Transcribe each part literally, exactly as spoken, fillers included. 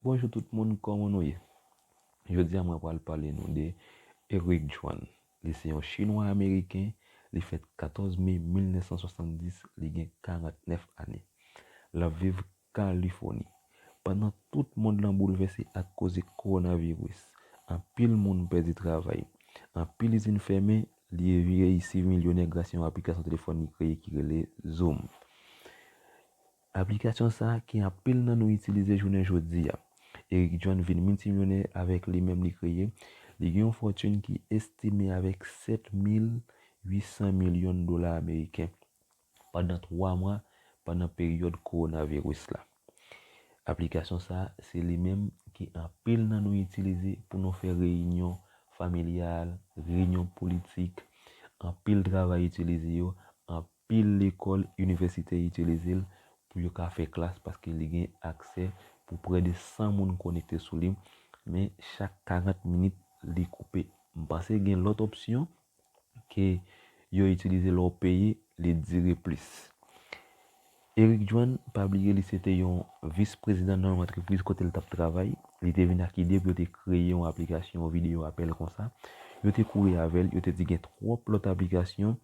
Bonjou tout moun, kòman nou ye? Jodi a mwen pral pale nou de Eric Joanne. Li se yon chinwa ameriken, li fèt katòz me mil nèf san swasanndis, li gen karannèf ane. L ap viv Kalifòni. Pandan tout mond lan boulvèse ak koze kowonaviris, anpil moun pèdi travay, anpil izin fèmen, li reyisi milyonè gras yon aplikasyon telefòn li kreye ki rele Zoom. Aplikasyon sa a ki anpil nan nou itilize jounen jodi a. Eric Joanne vin miltimilyonè avèk li menm li kreye. Li gen yon fòtin ki estime avèk sèt mil uit san milyon dola ameriken pandan twa mwa pandan peryòd kowonaviris la. Aplikasyon sa a, se li menm ki anpil nan nou itilize pou nou fè reyinyon familyal, reyinyon politik. Anpil travay itilize yo, anpil lekòl, inivèsite itilize l pou yo ka fè klas paske li gen aksè pou prè de san moun konekte sou li, men chak karant minit li koupe. M panse gen lòt opsyon ke yo itilize lè w peye, li dire plis. Eric Joanne, pa bliye li se te yon vis prezidan nan yon antrepriz kote l t ap travay. Li te vin ak ide pou yo te kreye yon aplikasyon videyo apèl konsa. Yo te kouri avè l, yo te di gen twòp lòt aplikasyon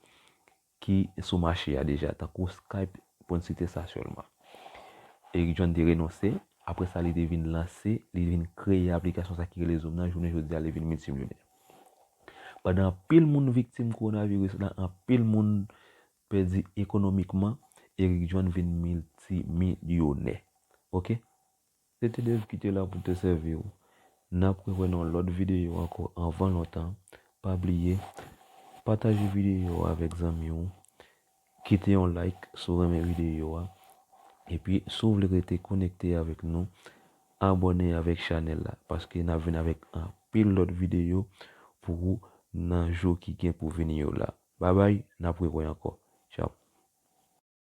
ki sou mache a deja, tankou Skype, pou n site sa sèlman. Eric Joanne te renonse, apre sa li te vin lanse, li vin kreye aplikasyon sa ki rele Zoom nan, jounen jodi a li vin miltimilyonè. Pandan anpil moun viktim kowonaviris la, anpil moun pèdi ekonomikman, Eric Joanne vin miltimilyonè. Oke? Se te Dave ki te la pou te sèvi w. N ap rewè nan lòt videyo ankò anvan lontan. Pa bliye, pataje videyo a avèk zanmi w. Kite yon like si w renmen videyo a. Epi, si w vle rete konekte avèk nou, abòne avèk chanèl la, paske n ap vin avèk anpil lòt videyo pou ou nan jou ki gen pou vini yo la. Babay, n ap rewè ankò. Tchaw.